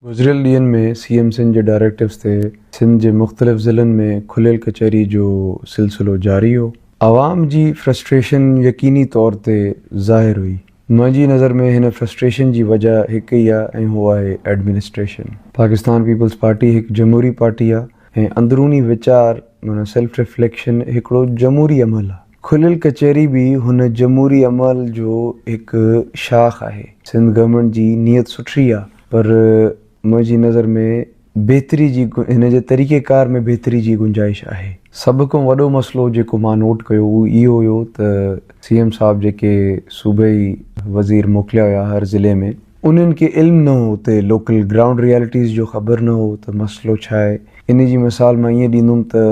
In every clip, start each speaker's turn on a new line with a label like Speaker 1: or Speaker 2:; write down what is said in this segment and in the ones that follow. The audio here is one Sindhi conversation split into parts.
Speaker 1: گذريل ڏينهن ۾ سي ايم سنڌ جي ڊائريڪٽوز تي سنڌ جي مختلف ضلعن ۾ کليل ڪچهري جو سلسلو جاري هو. عوام جي فرسٽريشن يقيني طور تي ظاهر هئي. منهنجي نظر ۾ هن فرسٽريشن جي وجه هڪ ئي آ ۽ هو آهي ايڊمنسٽريشن. پاڪستان پيپلز پارٽي هڪ جمهوري پارٽي آ ۽ اندروني ويچار معنيٰ سيلف رفليڪشن هڪڙو جمهوري عمل آ. کليل ڪچهري به هن جمهوري عمل جو هڪ شاخ آهي. سنڌ گورنمينٽ جي نيت سٺي آ پر منهنجي نظر ۾ بهتري جي هن جي طريقي ڪار ۾ بهتري جي گنجائش آهي. سڀ کان وڏو مسئلو جيڪو مان نوٽ ڪيو اهو اهو هيو ته سي ايم صاحب جيڪي صوبائي وزير موڪليا هيا هر ضلعي ۾ انهن کي علم نه هو اتي لوڪل گرائونڊ ريئلٽيز جو خبر نه هو ته مسئلو ڇا آهي. ان جي مثال مان ائين ڏيندم ته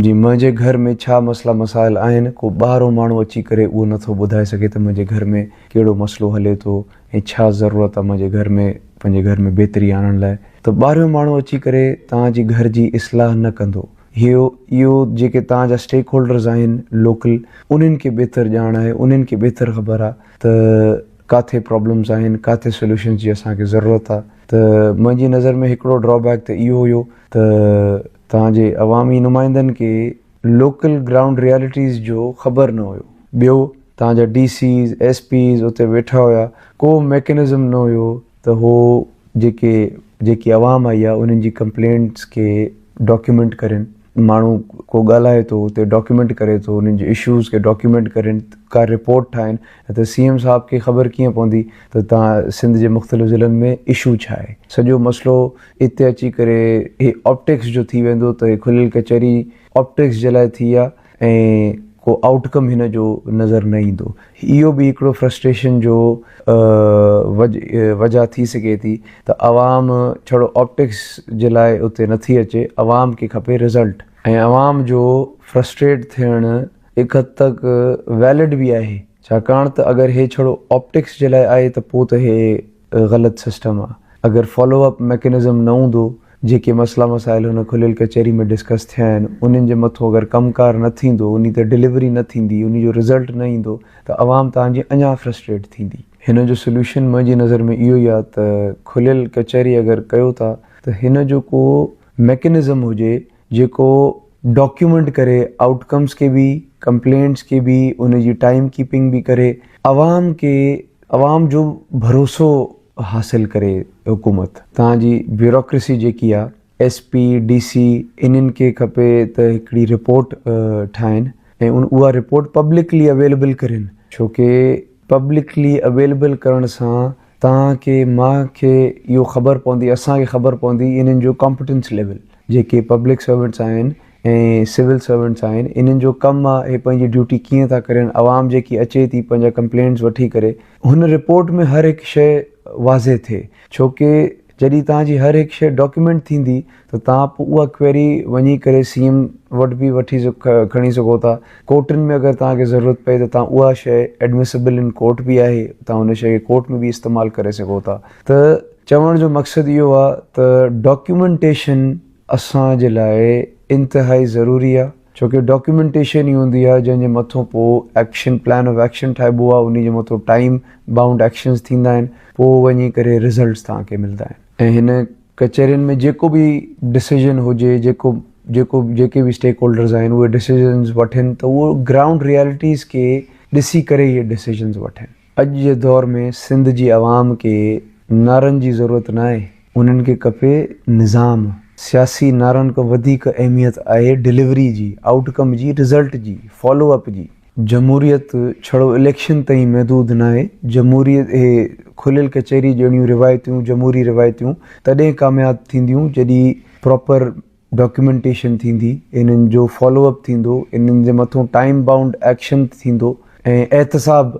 Speaker 1: جي منهنجي گهر ۾ ڇا مسئلا مسائل آهن، ڪو ٻاهرون ماڻهو اچي ڪري اهو نٿو ٻڌائي سگهي ته منهنجي گهر ۾ ڪهڙو مسئلو هلي ٿو ۽ ڇا ضرورت آهي منهنجي گهر ۾ پنهنجي گهر ۾ بهتري آڻڻ لاء ته ٻاهريون ماڻهو اچي ڪري توهان جي گهر جي اصلاح نه ڪندو. اهو اهو جيڪي توهان جا اسٽيڪ هولڊرز آهن لوڪل انهن کي بهتر ڄاڻ آهي انهن کي بهتر خبر آهي ته ڪاٿي پرابلمز آهن ڪاٿي سوليوشنز جي اسان کي ضرورت آهي ته منهنجي نظر ۾ هڪڙو ڊرابيڪ ته اهو هيو ته توهان جي عوامي نمائندن کي لوڪل گرائونڊ ريئلٽيز جو خبر نه هيو. ٻيو توهان جا ڊي سيز، ايس پيز اتي ويٺا هيا، ڪو ميڪنزم نه هيو ته هو جيڪي جيڪي عوام آئي آهي انهن جي ڪمپلينٽس کي ڊاڪيومينٽ ڪرين. ماڻهو ڪو ڳالهائي ٿو اتي ڊاڪيومينٽ ڪري ٿو انهن جي اشوز کي ڊاڪيومينٽ ڪرين، ڪا رپورٽ ٺاهين نه ته سي ايم صاحب کي خبر ڪيئن پوندي ته توهان سنڌ جي مختلف ضلعن ۾ اشو ڇا آهي. سڄو مسئلو اتي اچي ڪري هي آپٽڪس جو ٿي ويندو ته هي کليل ڪچهري آپٽڪس جي لاء ٿي آ ۽ ڪو آئوٽ ڪم هن جو نظر نه ايندو. اهو به هڪڙو فرسٽريشن جو وجه ٿي سگهي ٿي ته عوام ڇڙو آپٽڪس جي لاء اتي نٿي اچي عوام کي کپي رزلٽ ۽ عوام جو فرسٽريٽ ٿيڻ هڪ حد تڪ ويلڊ به آهي ڇاڪاڻ ته اگر هي ڇڙو آپٽڪس جي لاء آهي ته پوء ته هي غلط سسٽم آ. اگر فالو اپ ميڪنزم نه هوندو، جيڪي مسئلا مسائل هن کليل ڪچهري ۾ ڊسڪس ٿيا آهن، انهن جي مٿو اگر ڪم ڪار نه ٿيندو، انهي تي ڊليوري نه ٿيندي، انهي جو رزلٽ نه ايندو ته عوام توهان جي اڃا فرسٽريٽ ٿيندي. هن جو سوليوشن منهنجي نظر ۾ اهو ئي آهي ته کليل ڪچهري اگر ڪيو ٿا ته هن جو ڪو ميڪنزم هجي جيڪو ڊاڪيومينٽ ڪري آئوٽ ڪمز کي به، ڪمپلينٽس کي به، ان جي ٽائيم ڪيپنگ به ڪري، عوام کي عوام جو ڀروسو حاصل ڪري حڪومت. توهان جي بيوروڪريسي جيڪي آ ايس پي، ڊي سي انهن کي کپي ته هڪڙي رپورٽ ٺاهين ۽ ان اها رپورٽ پبلڪلي اويليبل ڪرين ڇو ڪي پبلڪلي اويليبل ڪرڻ سان توهان کي مان کي اهو خبر پوندي اسان کي خبر پوندي انهن جو ڪامپٽنس ليول جيڪي پبلڪ سرونٽس آهن ۽ سول سرونٽس آهن انهن جو ڪم آ اهي پنهنجي ڊيوٽي ڪيئن ٿا ڪرين عوام جيڪي اچي ٿي پنهنجا ڪمپلينٽس وٺي ڪري هن رپورٽ ۾ هر هڪ شيء واضح ٿئي ڇو ڪي جڏهن توهان جي هر هڪ شيء ڊاڪيومينٽ ٿيندي ته توهان پوء اها ڪوئري وڃي ڪري سي ايم وٽ به وٺي کڻي سگهو ٿا ڪورٽن ۾ اگر توهان کي ضرورت پئي ته توهان اها شيء ايڊمسبل ان ڪورٽ به آهي توهان ان شيء کي ڪورٽ ۾ به استعمال ڪري سگهو ٿا ته چوڻ جو مقصد اهو آهي ته ڊاڪيومينٽيشن اسان جي لاء انتهائي ضروري آهي ڇو ڪي ڊاڪيومينٽيشن ئي هوندي آهي جنهن جي مٿو پوء ايڪشن پلان آف ايڪشن ٺاهبو آهي انهي جي مٿو ٽائيم بائونڊ ايڪشنز ٿيندا آهن پوء وڃي ڪري رزلٽس توهان کي ملندا آهن ۽ هن ڪچهرين ۾ جيڪو به ڊسيزن هجي جيڪو جيڪو جيڪي به اسٽيڪ هولڊرز آهن اهي ڊسيزنز وٺن ته اهو گرائونڊ ريئلٽيز کي ڏسي ڪري اهي ڊسيزنز وٺن. اڄ جي دور ۾ سنڌ جي عوام کي نعرن جي ضرورت ناهي، انهن کي کپي نظام. سياسي نعرن کان وڌيڪ اهميت آهي ڊليوري جي، آئوٽ ڪم جي، رزلٽ جي، فالو اپ جي. جمهوريت ڇڙو اليڪشن تائين محدود ناهي، جمهوريت اهي کليل ڪچهري جهڙيون روايتون جمهوري روايتون تڏهن ڪامياب ٿينديون جڏهن پراپر ڊاڪيومينٽيشن ٿيندي، انهن جو فالو اپ ٿيندو، انهن جي مٿون ٽائيم بائونڊ ايڪشن ٿيندو ۽ احتساب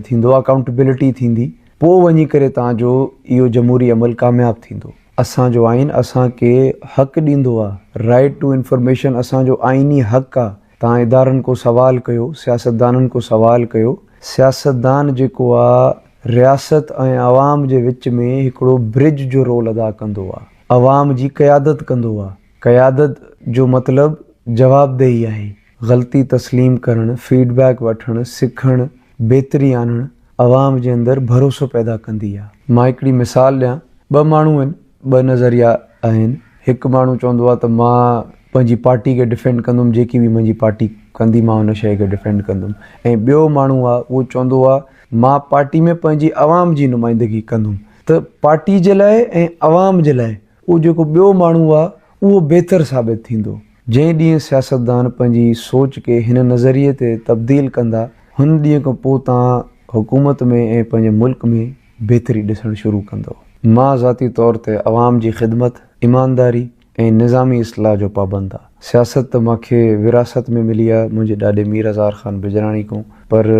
Speaker 1: ٿيندو، اڪائونٽبلٽي ٿيندي، پوء وڃي ڪري توهان جو اهو جمهوري عمل ڪامياب ٿيندو. اسان جو آئين اسان کي حق ڏيندو آ، رائيٽ ٽو انفارميشن اسان جو آئيني حق آ، توهان ادارن ڪو سوال ڪيو، سياستدانن ڪو سوال ڪيو، سياستدان جيڪو آ رياست ۽ عوام جي وچ ۾ هڪڙو برج جو رول ادا ڪندو آ. عوام جي قيادت ڪندو آ. قيادت جو مطلب جوابدهي آهي. غلطي تسليم ڪرڻ، فيڊ بيڪ وٺڻ، سکڻ، بهتري آڻڻ عوام جي اندر ڀروسو پيدا ڪندي آ. مان هڪڙي مثال ڏيان، ٻه ماڻهو آهن، ٻه نظريا آهن. هڪ ماڻهو چوندو آهي ته مان پنهنجي پارٽي کي ڊفينڊ ڪندم جيڪي به منهنجي پارٽي ڪندي مان ان شيء کي ڊفينڊ ڪندم ۽ ٻيو ماڻهو آهي اهو چوندو آهي مان پارٽي ۾ پنهنجي عوام جي نمائندگي ڪندم ته پارٽي جي لاء ۽ عوام جي لاء اهو جيڪو ٻيو ماڻهو آهي اهو بهتر ثابت ٿيندو. جنهن ڏينهن سياستدان پنهنجي سوچ کي هن نظريي تي تبديل ڪندا هن ڏينهن کان پوء توهان حڪومت ۾ ۽ پنهنجي ملڪ ۾ بهتري ڏسڻ شروع ڪندؤ. مان ذاتي طور تي عوام جي خدمت، ايمانداري ۽ نظامي اصلاح جو پابند آ. سياست ته مان کي وراثت ۾ ملي آ منهنجي ڏاڏي مير هزار خان بجراڻي کان پر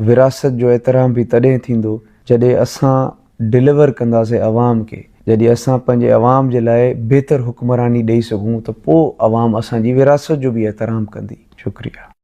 Speaker 1: وراثت جو احترام به تڏهن ٿيندو جڏهن اسان ڊليور ڪنداسين عوام کي، جڏهن اسان پنهنجي عوام جي لاء بهتر حڪمراني ڏئي سگهون ته پوء عوام اسان جي وراثت جو به احترام ڪندي. شڪريه.